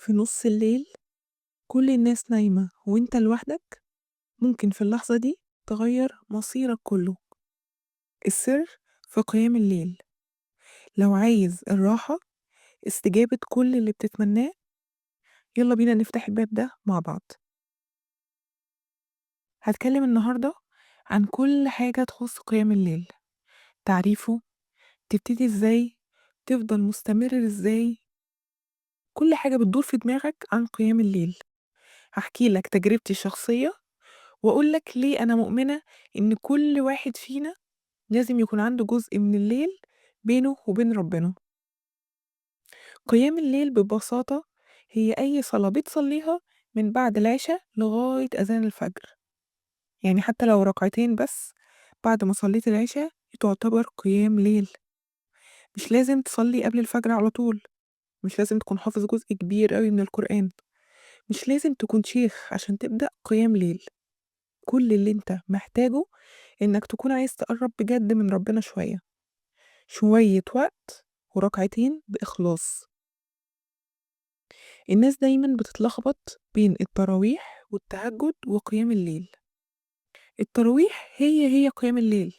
في نص الليل، كل الناس نايمة وانت لوحدك، ممكن في اللحظة دي تغير مصيرك كله. السر في قيام الليل. لو عايز الراحة، استجابة كل اللي بتتمناه، يلا بينا نفتح الباب ده مع بعض. هتكلم النهاردة عن كل حاجة تخص قيام الليل، تعريفه، تبتدي ازاي، تفضل مستمر ازاي، كل حاجة بتدور في دماغك عن قيام الليل. هحكي لك تجربتي الشخصية وأقول لك ليه أنا مؤمنة إن كل واحد فينا لازم يكون عنده جزء من الليل بينه وبين ربنا. قيام الليل ببساطة هي أي صلاة بتصليها من بعد العشاء لغاية أذان الفجر، يعني حتى لو ركعتين بس بعد ما صليت العشاء تعتبر قيام ليل. مش لازم تصلي قبل الفجر على طول، مش لازم تكون حافظ جزء كبير قوي من القرآن، مش لازم تكون شيخ عشان تبدأ قيام ليل. كل اللي انت محتاجه انك تكون عايز تقرب بجد من ربنا شوية، شوية وقت وركعتين بإخلاص. الناس دايما بتتلخبط بين التراويح والتهجد وقيام الليل. التراويح هي هي قيام الليل،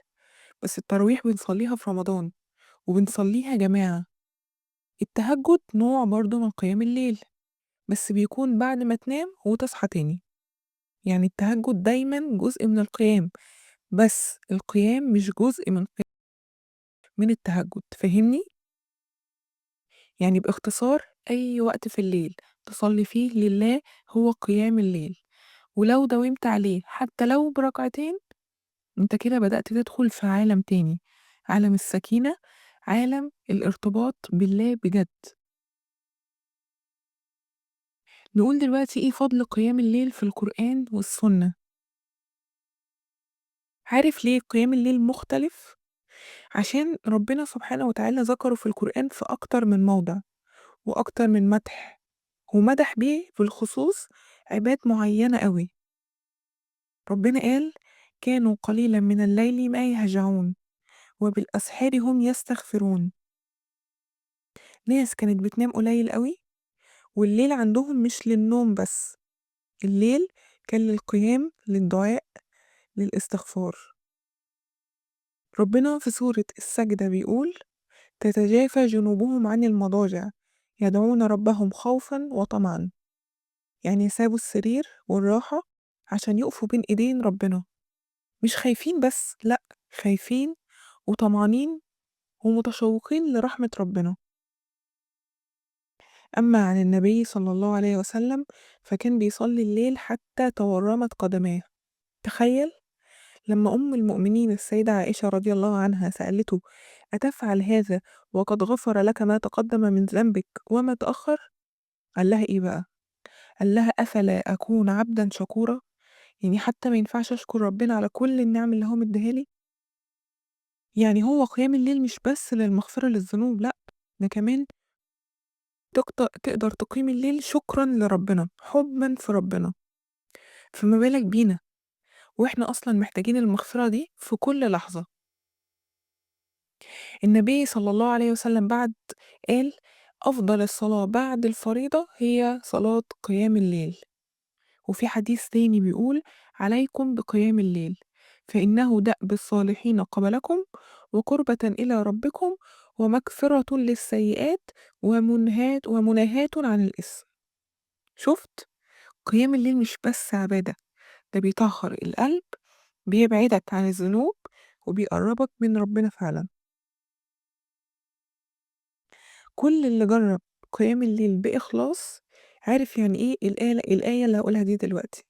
بس التراويح بنصليها في رمضان وبنصليها جماعة. التهجد نوع برضو من قيام الليل، بس بيكون بعد ما تنام وتصحى تاني. يعني التهجد دايما جزء من القيام، بس القيام مش جزء من التهجد، فاهمني؟ يعني باختصار أي وقت في الليل تصلي فيه لله هو قيام الليل، ولو داومت عليه حتى لو بركعتين انت كده بدأت تدخل في عالم تاني، عالم السكينة، عالم الارتباط بالله بجد. نقول دلوقتي ايه فضل قيام الليل في القرآن والسنة. عارف ليه قيام الليل مختلف؟ عشان ربنا سبحانه وتعالى ذكره في القرآن في أكتر من موضع وأكتر من مدح، ومدح بيه بالخصوص عباد معينة قوي. ربنا قال كانوا قليلا من الليل ما يهجعون وبالأسحار هم يستغفرون. ناس كانت بتنام قليل قوي، والليل عندهم مش للنوم بس، الليل كان للقيام، للدعاء، للاستغفار. ربنا في سورة السجدة بيقول تتجافى جنوبهم عن المضاجع يدعون ربهم خوفا وطمعا. يعني سابوا السرير والراحة عشان يقفوا بين إيدين ربنا، مش خايفين بس، لأ خايفين وطمعانين ومتشوقين لرحمة ربنا. أما عن النبي صلى الله عليه وسلم فكان بيصلي الليل حتى تورمت قدماه. تخيل لما أم المؤمنين السيدة عائشة رضي الله عنها سألته أتفعل هذا وقد غفر لك ما تقدم من ذنبك وما تأخر؟ قال لها إيه بقى؟ قال لها أفلا أكون عبدا شكورا؟ يعني حتى ما ينفعش أشكر ربنا على كل النعم اللي هو مديها لي؟ يعني هو قيام الليل مش بس للمغفرة للذنوب، لأ ده كمان تقدر تقيم الليل شكرا لربنا، حبا في ربنا. فما بالك بينا وإحنا أصلا محتاجين المغفرة دي في كل لحظة. النبي صلى الله عليه وسلم بعد قال أفضل الصلاة بعد الفريضة هي صلاة قيام الليل. وفي حديث تاني بيقول عليكم بقيام الليل فإنه دأب الصالحين قبلكم وقربة إلى ربكم ومغفرة للسيئات ومناهاة عن الإثم. شفت؟ قيام الليل مش بس عبادة، ده بيطهر القلب، بيبعدك عن الذنوب، وبيقربك من ربنا فعلا. كل اللي جرب قيام الليل بإخلاص عارف يعني إيه الآية اللي هقولها دي دلوقتي،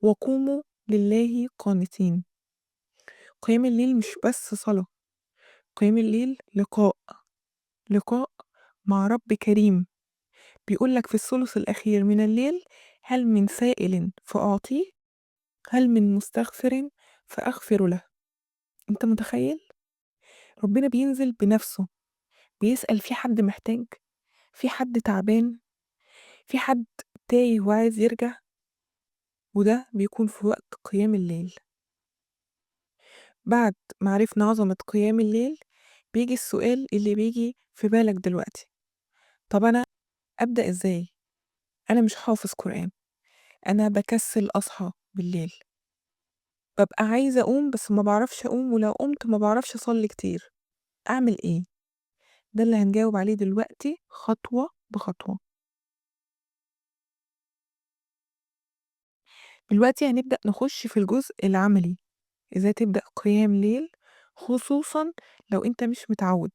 وقوموا لله قانتين. قيام الليل مش بس صلاة، قيام الليل لقاء، لقاء مع رب كريم بيقول لك في الثلث الأخير من الليل هل من سائل فأعطيه، هل من مستغفر فأغفر له. أنت متخيل؟ ربنا بينزل بنفسه بيسأل في حد محتاج، في حد تعبان، في حد تايه وعايز يرجع، وده بيكون في وقت قيام الليل. بعد ما عرفنا عظمة قيام الليل بيجي السؤال اللي بيجي في بالك دلوقتي، طب أنا أبدأ إزاي؟ أنا مش حافظ قرآن، أنا بكسل أصحى بالليل، ببقى عايزة أقوم بس ما بعرفش أقوم، ولو قمت ما بعرفش أصلي كتير، أعمل إيه؟ ده اللي هنجاوب عليه دلوقتي خطوة بخطوة. دلوقتي هنبدأ نخش في الجزء العملي، إزاي تبدأ قيام ليل، خصوصا لو أنت مش متعود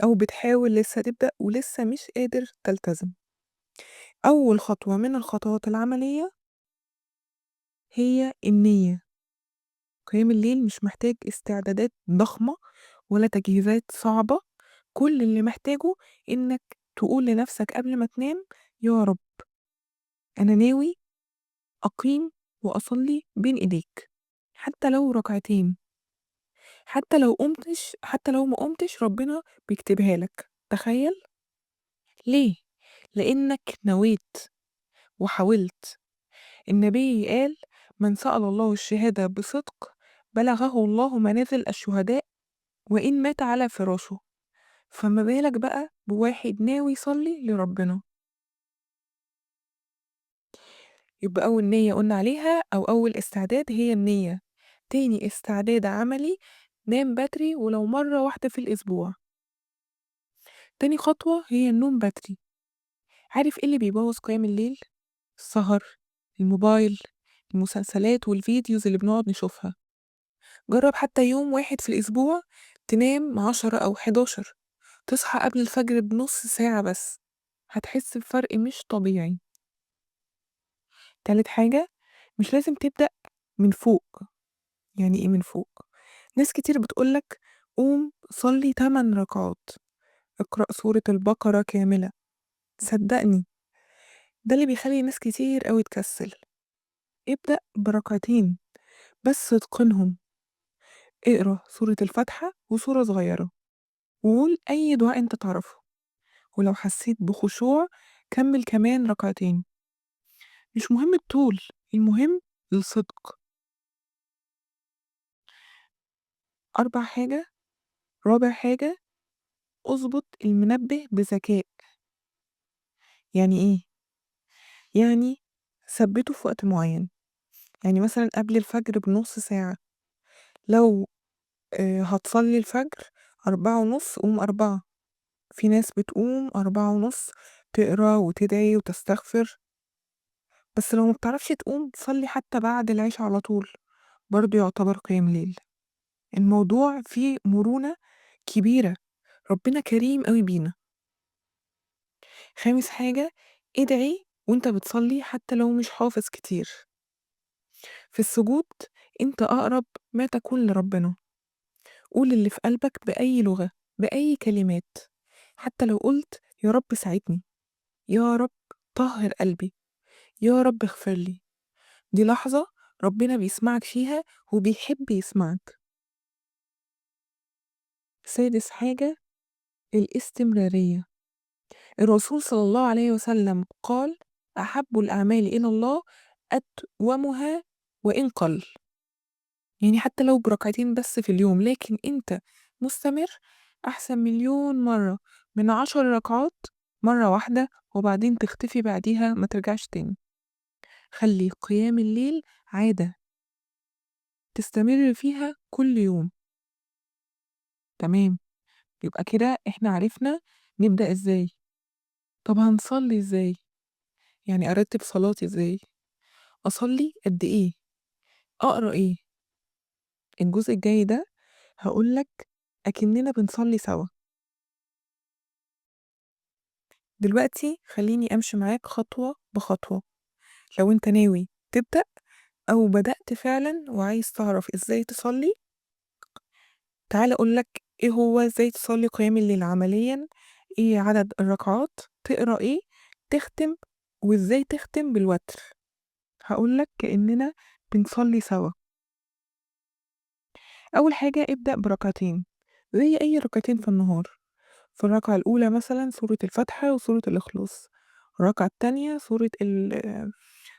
أو بتحاول لسه تبدأ ولسه مش قادر تلتزم. أول خطوة من الخطوات العملية هي النية. قيام الليل مش محتاج استعدادات ضخمة ولا تجهيزات صعبة، كل اللي محتاجه إنك تقول لنفسك قبل ما تنام يا رب أنا ناوي أقيم وأصلي بين إيديك، حتى لو ركعتين، حتى لو ما قمتش ربنا بيكتبها لك. تخيل ليه؟ لأنك نويت وحاولت. النبي قال من سأل الله الشهادة بصدق بلغه الله منازل الشهداء وإن مات على فراشه. فما بالك بقى بواحد ناوي يصلي لربنا. يبقى أول نية قلنا عليها أو أول استعداد هي النية. تاني استعداد عملي، نام بدري ولو مرة واحدة في الأسبوع. تاني خطوة هي النوم بدري. عارف إيه اللي بيبوظ قيام الليل؟ السهر، الموبايل، المسلسلات وال videos اللي بنقعد نشوفها. جرب حتى يوم واحد في الأسبوع تنام 10 أو 11، تصحى قبل الفجر بنص ساعة بس، هتحس بفرق مش طبيعي. تالت حاجة، مش لازم تبدأ من فوق. يعني إيه من فوق؟ ناس كتير بتقولك قوم صلي 8 ركعات، اقرأ سورة البقرة كاملة. صدقني ده اللي بيخلي ناس كتير قوي تكسل. ابدأ بركعتين بس اتقنهم، اقرأ سورة الفاتحة وسورة صغيرة، وقول أي دعاء انت تعرفه، ولو حسيت بخشوع كمل كمان ركعتين. مش مهم الطول، المهم الصدق. رابع حاجة، اظبط المنبه بذكاء. يعني إيه؟ يعني ثبته في وقت معين، يعني مثلا قبل الفجر بنص ساعة. لو هتصلي الفجر 4:30 قوم 4. في ناس بتقوم 4:30 تقرأ وتدعي وتستغفر، بس لو ما بتعرفش تقوم تصلي حتى بعد العشاء على طول، برضو يعتبر قيام ليل. الموضوع فيه مرونة كبيرة، ربنا كريم قوي بينا. خامس حاجة، ادعي وانت بتصلي حتى لو مش حافظ كتير. في السجود انت أقرب ما تكون لربنا، قول اللي في قلبك بأي لغة بأي كلمات، حتى لو قلت يا رب ساعدني، يا رب طهر قلبي، يا رب اغفر لي. دي لحظة ربنا بيسمعك فيها وبيحب يسمعك. سادس حاجة، الاستمرارية. الرسول صلى الله عليه وسلم قال أحب الأعمال إلى الله أدومها وإن قل. يعني حتى لو بركعتين بس في اليوم لكن أنت مستمر، أحسن مليون مرة من 10 ركعات مرة واحدة وبعدين تختفي بعديها ما ترجعش تاني. خلي قيام الليل عادة تستمر فيها كل يوم. تمام، يبقى كده احنا عرفنا نبدأ ازاي. طب هنصلي ازاي؟ يعني ارتب صلاتي ازاي؟ اصلي قد ايه؟ اقرا ايه؟ الجزء الجاي ده هقولك اكننا بنصلي سوا. دلوقتي خليني امشي معاك خطوة بخطوة. لو انت ناوي تبدأ او بدأت فعلا وعايز تعرف ازاي تصلي، تعال اقولك ايه هو ازاي تصلي قيام الليل عمليا، ايه عدد الركعات، تقرأ ايه، تختم، وازاي تختم بالوتر. هقولك كأننا بنصلي سوا. أول حاجة ابدأ بركعتين زي أي ركعتين في النهار. في الركعة الأولى مثلا سورة الفاتحة وسورة الإخلاص، الركعة التانية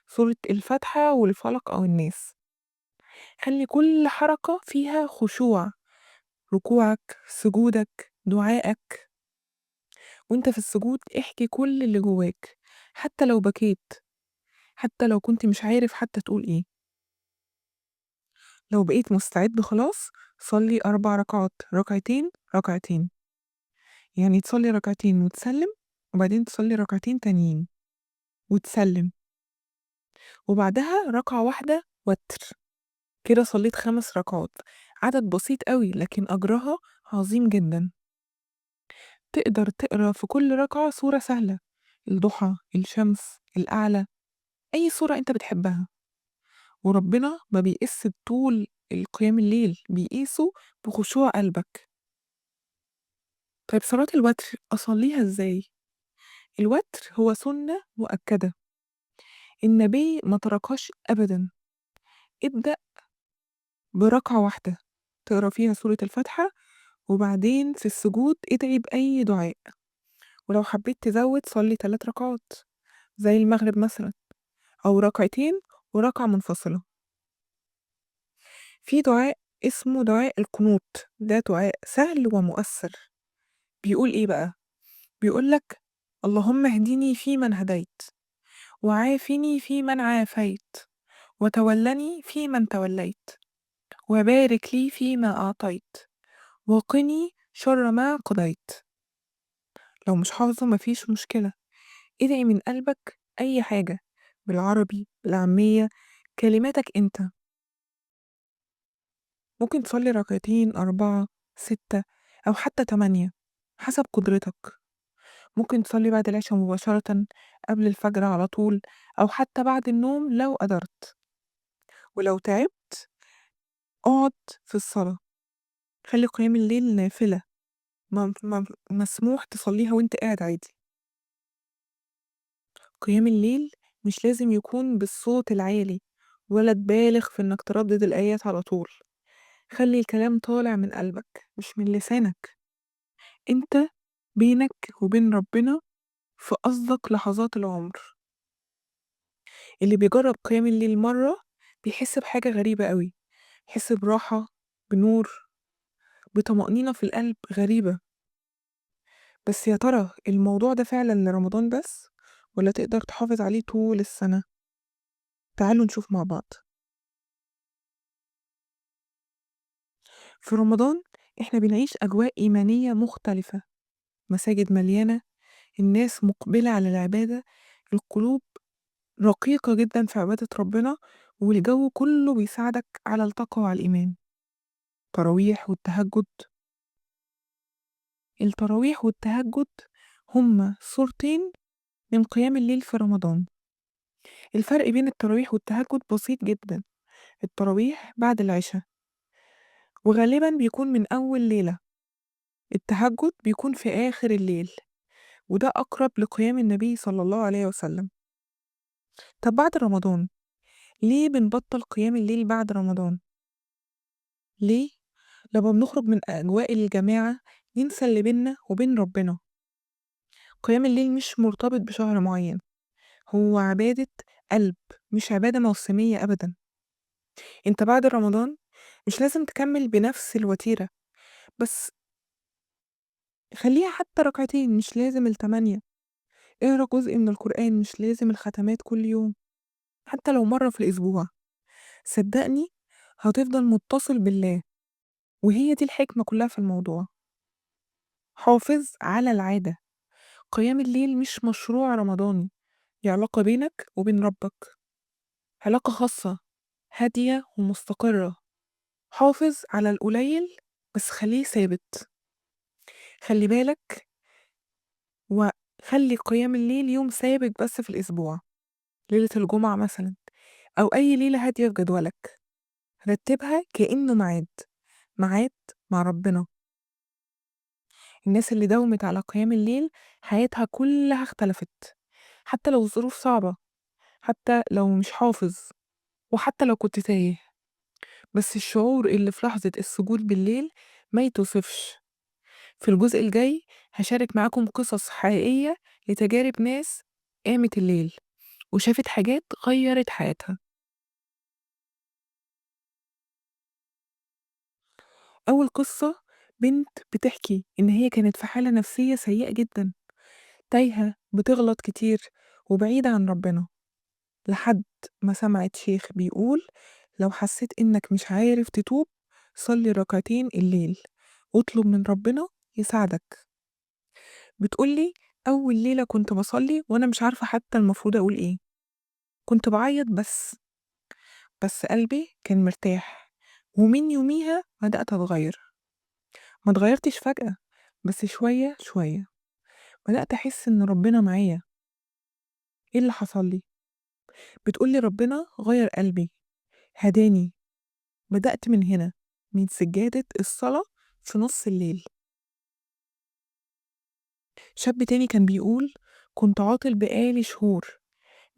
سورة الفاتحة والفلق أو الناس. خلي كل حركة فيها خشوع، ركوعك، سجودك، دعائك. وانت في السجود احكي كل اللي جواك، حتى لو بكيت، حتى لو كنت مش عارف حتى تقول إيه. لو بقيت مستعد خلاص صلي 4 ركعات، ركعتين ركعتين، يعني تصلي ركعتين وتسلم، وبعدين تصلي ركعتين تانيين وتسلم، وبعدها ركعة واحدة وتر. كده صليت 5 ركعات، عدد بسيط قوي لكن أجرها عظيم جدا. تقدر تقرأ في كل ركعة سورة سهلة، الضحى، الشمس، الأعلى، أي سورة أنت بتحبها. وربنا ما بيقيس بطول القيام الليل، بيقيسه بخشوع قلبك. طيب صلاة الوتر أصليها إزاي؟ الوتر هو سنة مؤكدة، النبي ما تركهاش أبدا. ابدأ بركعة واحدة تقرأ فيها سورة الفاتحة، وبعدين في السجود ادعي بأي دعاء، ولو حبيت تزود صلي 3 ركعات زي المغرب مثلا، أو ركعتين وركعة منفصلة. في دعاء اسمه دعاء القنوط، ده دعاء سهل ومؤثر. بيقول إيه بقى؟ بيقول لك اللهم اهدني فيمن هديت، وعافني فيمن عافيت، وتولني فيمن توليت، وبارك لي فيما أعطيت، وقني شر ما قضيت. لو مش حافظه مفيش مشكلة، ادعي من قلبك أي حاجة، بالعربي، بالعامية، كلماتك أنت. ممكن تصلي ركعتين، 4، 6، أو حتى 8 حسب قدرتك. ممكن تصلي بعد العشاء مباشرة، قبل الفجر على طول، أو حتى بعد النوم لو قدرت. ولو تعبت اقعد في الصلاة، خلي قيام الليل نافلة، مسموح تصليها وانت قاعد عادي. قيام الليل مش لازم يكون بالصوت العالي ولا تبالغ في انك تردد الآيات على طول. خلي الكلام طالع من قلبك مش من لسانك. انت بينك وبين ربنا في أصدق لحظات العمر. اللي بيجرب قيام الليل مرة بيحس بحاجة غريبة قوي، يحس براحة، بنور، بطمأنينة في القلب غريبة. بس يا ترى الموضوع ده فعلا لرمضان بس، ولا تقدر تحافظ عليه طول السنة؟ تعالوا نشوف مع بعض. في رمضان احنا بنعيش أجواء إيمانية مختلفة، مساجد مليانة، الناس مقبلة على العبادة، القلوب رقيقة جدا في عبادة ربنا، والجو كله بيساعدك على التقوى وعلى الإيمان. التراويح والتهجد. التراويح والتهجد هما صورتين من قيام الليل في رمضان. الفرق بين التراويح والتهجد بسيط جدا. التراويح بعد العشاء، وغالبا بيكون من أول ليلة. التهجد بيكون في آخر الليل، وده أقرب لقيام النبي صلى الله عليه وسلم. طب بعد رمضان ليه بنبطل قيام الليل بعد رمضان؟ ليه لما بنخرج من أجواء الجماعة ننسى اللي بينا وبين ربنا؟ قيام الليل مش مرتبط بشهر معين، هو عبادة قلب مش عبادة موسمية أبدا. انت بعد رمضان مش لازم تكمل بنفس الوتيرة، بس خليها حتى ركعتين، مش لازم 8. اقرأ جزء من القرآن، مش لازم الختمات كل يوم، حتى لو مرة في الأسبوع. صدقني هتفضل متصل بالله، وهي دي الحكمة كلها في الموضوع. حافظ على العادة. قيام الليل مش مشروع رمضاني، دي علاقة بينك وبين ربك، علاقة خاصة هادية ومستقرة. حافظ على القليل بس خليه ثابت. خلي بالك وخلي قيام الليل يوم ثابت بس في الأسبوع، ليلة الجمعة مثلا، أو أي ليلة هادية في جدولك. رتبها كأنه ميعاد، ميعاد مع ربنا. الناس اللي داومت على قيام الليل حياتها كلها اختلفت، حتى لو الظروف صعبة، حتى لو مش حافظ، وحتى لو كنت تايه، بس الشعور اللي في لحظة السجود بالليل ما يتوصفش. في الجزء الجاي هشارك معاكم قصص حقيقية لتجارب ناس قامت الليل وشافت حاجات غيرت حياتها. أول قصة بنت بتحكي إن هي كانت في حالة نفسية سيئة جدا، تايهة، بتغلط كتير، وبعيدة عن ربنا، لحد ما سمعت شيخ بيقول لو حسيت إنك مش عارف تتوب صلي ركعتين الليل واطلب من ربنا يساعدك. بتقولي أول ليلة كنت بصلي وأنا مش عارفة حتى المفروض أقول إيه، كنت بعيط بس قلبي كان مرتاح. ومن يوميها بدأت أتغير، ما اتغيرتش فجأة، بس شوية شوية بدأت أحس إن ربنا معايا. إيه اللي حصل لي؟ بتقولي ربنا غير قلبي، هداني. بدأت من هنا، من سجادة الصلاة في نص الليل. شاب تاني كان بيقول كنت عاطل بقالي شهور،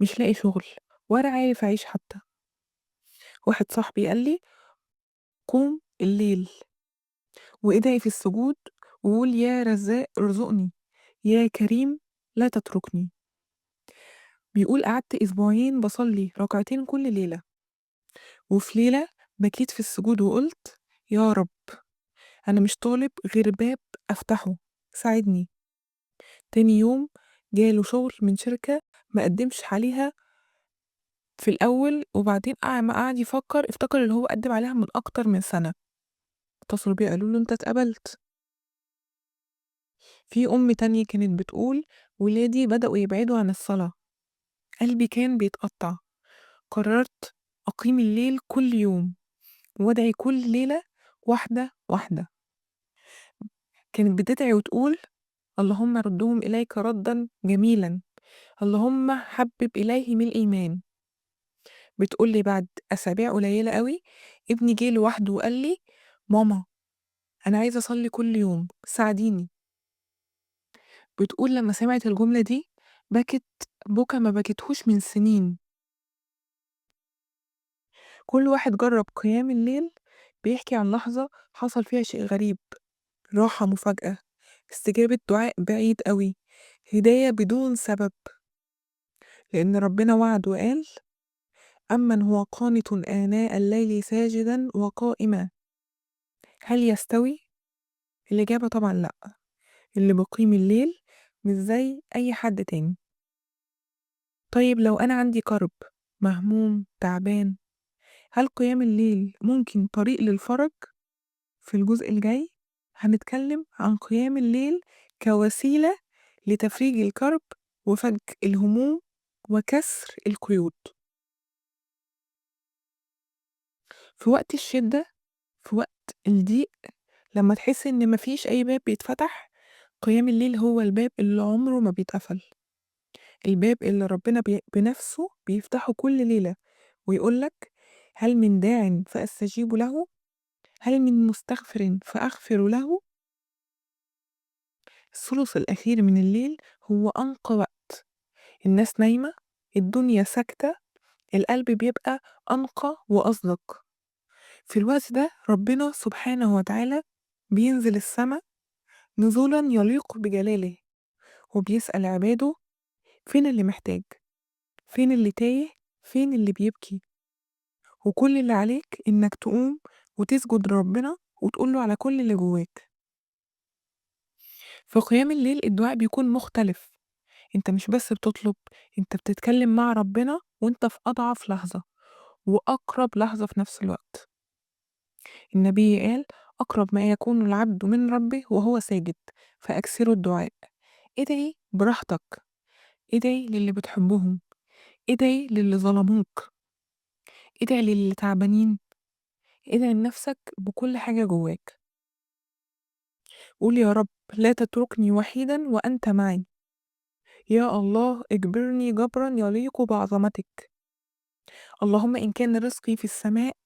مش لاقي شغل ولا عارف أعيش حتى. واحد صاحبي قال لي قوم الليل وادعي في السجود وقول يا رزاق ارزقني، يا كريم لا تتركني. بيقول قعدت أسبوعين بصلي ركعتين كل ليلة، وفي ليلة بكيت في السجود وقلت يا رب أنا مش طالب غير باب أفتحه، ساعدني. تاني يوم جاله شغل من شركة ما قدمش عليها في الأول، وبعدين ما قعد يفكر افتكر اللي هو قدم عليها من أكتر من سنة. اتصلوا بيه قالوا له أنت اتقبلت. في أم تانية كانت بتقول ولادي بدأوا يبعدوا عن الصلاة، قلبي كان بيتقطع، قررت أقيم الليل كل يوم وأدعي كل ليلة واحدة واحدة. كانت بتدعي وتقول اللهم ردهم إليك ردا جميلا، اللهم حبب إليهم الإيمان. بتقولي بعد أسابيع قليلة قوي ابني جه لوحده وقال لي ماما أنا عايزة أصلي كل يوم، ساعديني. بتقول لما سمعت الجملة دي بكت بكا ما بكتهوش من سنين. كل واحد جرب قيام الليل بيحكي عن لحظة حصل فيها شيء غريب، راحة مفاجأة، استجابة دعاء بعيد قوي، هداية بدون سبب، لأن ربنا وعد وقال أمن هو قانت آناء الليل ساجدا وقائما هل يستوي؟ الإجابة طبعا لأ. اللي بيقيم الليل مش زي أي حد تاني. طيب لو أنا عندي كرب، مهموم، تعبان، هل قيام الليل ممكن طريق للفرج؟ في الجزء الجاي هنتكلم عن قيام الليل كوسيلة لتفريج الكرب وفك الهموم وكسر القيود. في وقت الشدة، في وقت الضيق، لما تحس إن مفيش أي باب بيتفتح، قيام الليل هو الباب اللي عمره ما بيتقفل، الباب اللي ربنا بنفسه بيفتحه كل ليلة ويقولك هل من داع فأستجيب له، هل من مستغفر فأغفر له. الثلث الأخير من الليل هو أنقى وقت، الناس نايمة، الدنيا ساكتة، القلب بيبقى أنقى وأصدق. في الوقت ده ربنا سبحانه وتعالى بينزل السماء نزولا يليق بجلاله، وبيسأل عباده فين اللي محتاج، فين اللي تايه، فين اللي بيبكي. وكل اللي عليك إنك تقوم وتسجد لربنا وتقوله على كل اللي جواك. في قيام الليل الدعاء بيكون مختلف، انت مش بس بتطلب، انت بتتكلم مع ربنا وانت في أضعف لحظة وأقرب لحظة في نفس الوقت. النبي قال أقرب ما يكون العبد من ربه وهو ساجد فأكثروا الدعاء. ادعي براحتك، ادعي للي بتحبهم، ادعي للي ظلموك، ادعي للي تعبانين، ادعي لنفسك بكل حاجة جواك. قول يا رب لا تتركني وحيدا وأنت معي، يا الله اجبرني جبرا يليق بعظمتك، اللهم إن كان رزقي في السماء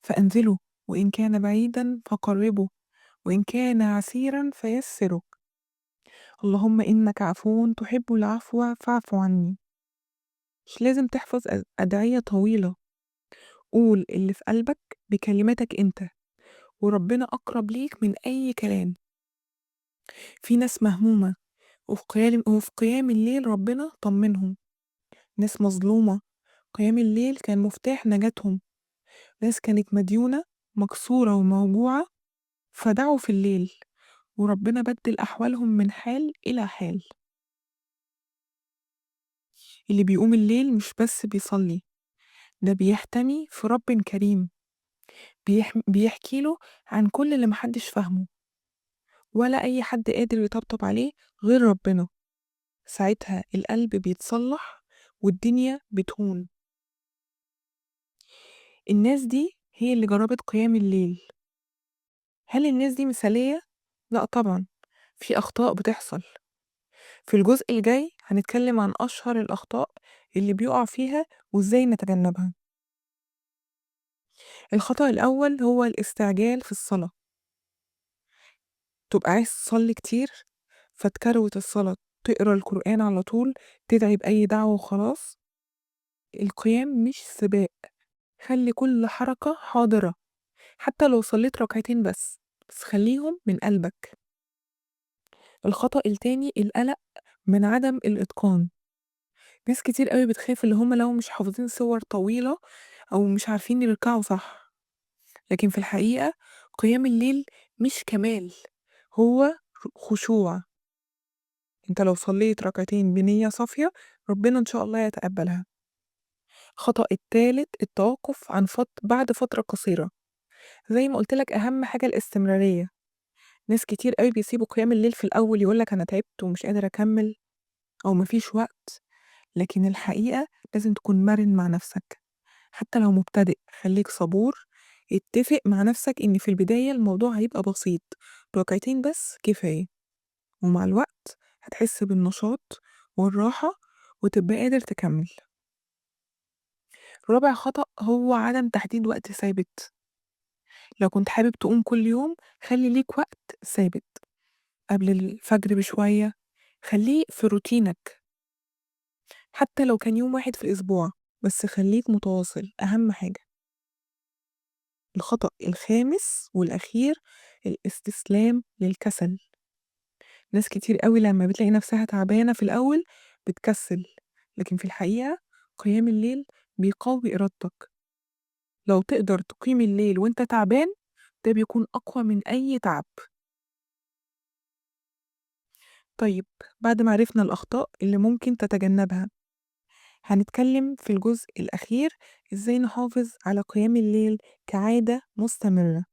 فأنزله، وإن كان بعيدا فقربه، وإن كان عسيرا فيسره، اللهم إنك عفو تحب العفو فاعف عني. مش لازم تحفظ أدعية طويلة، قول اللي في قلبك بكلماتك أنت، وربنا أقرب ليك من أي كلام. في ناس مهمومة وفي قيام الليل ربنا طمنهم، ناس مظلومة قيام الليل كان مفتاح نجاتهم، ناس كانت مديونة مكسورة وموجوعة فدعوا في الليل وربنا بدل أحوالهم من حال إلى حال. اللي بيقوم الليل مش بس بيصلي، ده بيحتمي في رب كريم، بيحكي له عن كل اللي محدش فاهمه ولا أي حد قادر يطبطب عليه غير ربنا. ساعتها القلب بيتصلح والدنيا بتهون. الناس دي هي اللي جربت قيام الليل. هل الناس دي مثالية؟ لا طبعا، في أخطاء بتحصل. في الجزء الجاي هنتكلم عن أشهر الأخطاء اللي بيقع فيها وإزاي نتجنبها. الخطأ الأول هو الاستعجال في الصلاة. تبقى عايز تصلي كتير فتكروت الصلاة، تقرأ القرآن على طول، تدعي بأي دعوة وخلاص. القيام مش سباق، خلي كل حركة حاضرة، حتى لو صليت ركعتين بس خليهم من قلبك. الخطأ التاني القلق من عدم الإتقان. ناس كتير قوي بتخاف اللي هم لو مش حافظين سور طويلة أو مش عارفين يركعوا صح، لكن في الحقيقة قيام الليل مش كمال، هو خشوع. انت لو صليت ركعتين بنية صافية ربنا إن شاء الله يتقبلها. خطأ التالت التوقف عن بعد فترة قصيرة. زي ما قلت لك أهم حاجة الاستمرارية. ناس كتير قوي بيسيبوا قيام الليل في الأول، يقولك أنا تعبت ومش قادر أكمل أو مفيش وقت، لكن الحقيقة لازم تكون مرن مع نفسك. حتى لو مبتدئ خليك صبور، اتفق مع نفسك إن في البداية الموضوع هيبقى بسيط، ركعتين بس كفاية، ومع الوقت هتحس بالنشاط والراحة وتبقى قادر تكمل. رابع خطأ هو عدم تحديد وقت ثابت. لو كنت حابب تقوم كل يوم خلي ليك وقت ثابت، قبل الفجر بشوية، خليه في روتينك حتى لو كان يوم واحد في الأسبوع، بس خليك متواصل، أهم حاجة. الخطأ الخامس والأخير الاستسلام للكسل. ناس كتير قوي لما بتلاقي نفسها تعبانة في الأول بتكسل، لكن في الحقيقة قيام الليل بيقوي إرادتك. لو تقدر تقيم الليل وانت تعبان ده بيكون أقوى من أي تعب. طيب بعد ما عرفنا الأخطاء اللي ممكن تتجنبها، هنتكلم في الجزء الأخير إزاي نحافظ على قيام الليل كعادة مستمرة.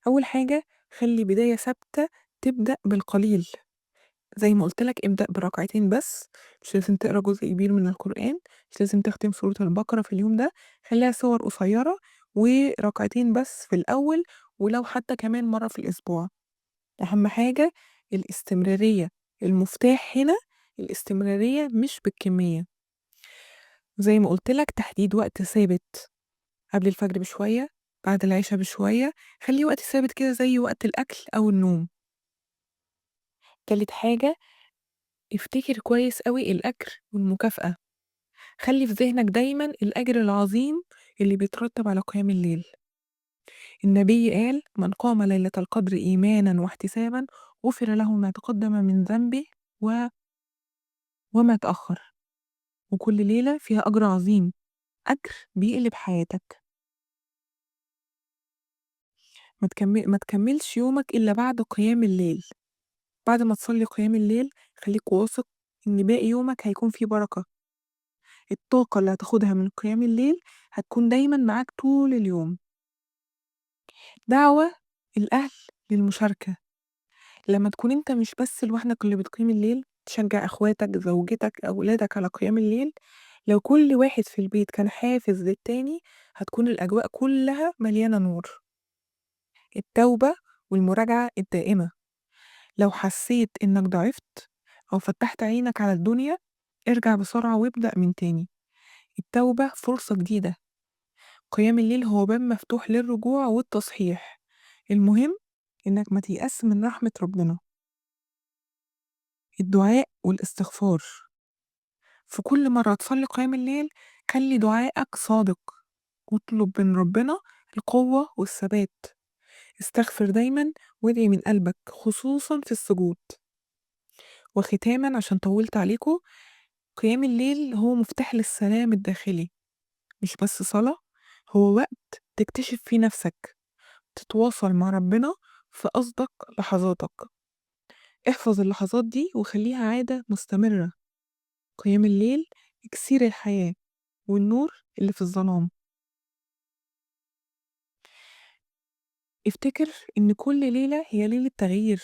أول حاجة خلي بداية ثابتة، تبدأ بالقليل. زي ما قلت لك ابدأ بركعتين بس، مش لازم تقرأ جزء كبير من القرآن، مش لازم تختم سورة البقرة في اليوم ده، خليها سور قصيرة وركعتين بس في الأول، ولو حتى كمان مرة في الأسبوع. أهم حاجة الاستمرارية، المفتاح هنا الاستمرارية مش بالكمية. زي ما قلت لك تحديد وقت ثابت، قبل الفجر بشوية، بعد العشاء بشوية، خلي وقت ثابت كده زي وقت الأكل أو النوم. تالت حاجة افتكر كويس قوي الأجر والمكافأة. خلي في ذهنك دايما الأجر العظيم اللي بيترتب على قيام الليل. النبي قال من قام ليلة القدر إيمانا واحتسابا غفر له ما تقدم من ذنبه وما تأخر. وكل ليلة فيها أجر عظيم، أجر بيقلب حياتك. ما تكملش يومك إلا بعد قيام الليل. بعد ما تصلي قيام الليل خليك واثق إن باقي يومك هيكون فيه بركة. الطاقة اللي هتاخدها من قيام الليل هتكون دايما معاك طول اليوم. دعوة الأهل للمشاركة. لما تكون أنت مش بس لوحدك اللي بتقيم الليل، تشجع أخواتك، زوجتك، أولادك على قيام الليل. لو كل واحد في البيت كان حافز للتاني هتكون الأجواء كلها مليانة نور. التوبة والمراجعة الدائمة. لو حسيت إنك ضعفت أو فتحت عينك على الدنيا ارجع بسرعة وابدأ من تاني. التوبة فرصة جديدة. قيام الليل هو باب مفتوح للرجوع والتصحيح. المهم إنك ما تيأس من رحمة ربنا. الدعاء والاستغفار. في كل مرة تصلي قيام الليل خلي دعائك صادق، واطلب من ربنا القوة والثبات. استغفر دايما وادعي من قلبك خصوصا في السجود. وختاما عشان طولت عليكم، قيام الليل هو مفتاح للسلام الداخلي. مش بس صلاة، هو وقت تكتشف فيه نفسك، تتواصل مع ربنا في أصدق لحظاتك. احفظ اللحظات دي وخليها عادة مستمرة. قيام الليل إكسير الحياة والنور اللي في الظلام. افتكر إن كل ليلة هي ليلة تغيير،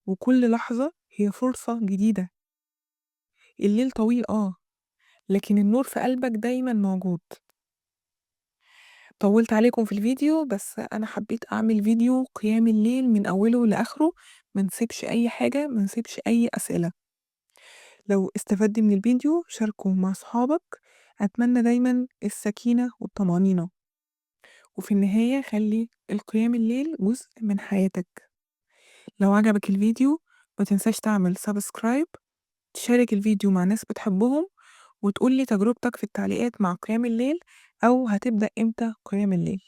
وكل لحظة هي فرصة جديدة. الليل طويل لكن النور في قلبك دايماً موجود. طولت عليكم في الفيديو، بس أنا حبيت أعمل فيديو قيام الليل من أوله لآخره، ما نسيبش أي حاجة، ما نسيبش أي أسئلة. لو استفدت من الفيديو شاركه مع صحابك. أتمنى دايماً السكينة والطمأنينة. وفي النهاية خلي القيام الليل جزء من حياتك. لو عجبك الفيديو ما تنساش تعمل subscribe، تشارك الفيديو مع ناس بتحبهم، وتقولي تجربتك في التعليقات مع قيام الليل، أو هتبدأ إمتى قيام الليل.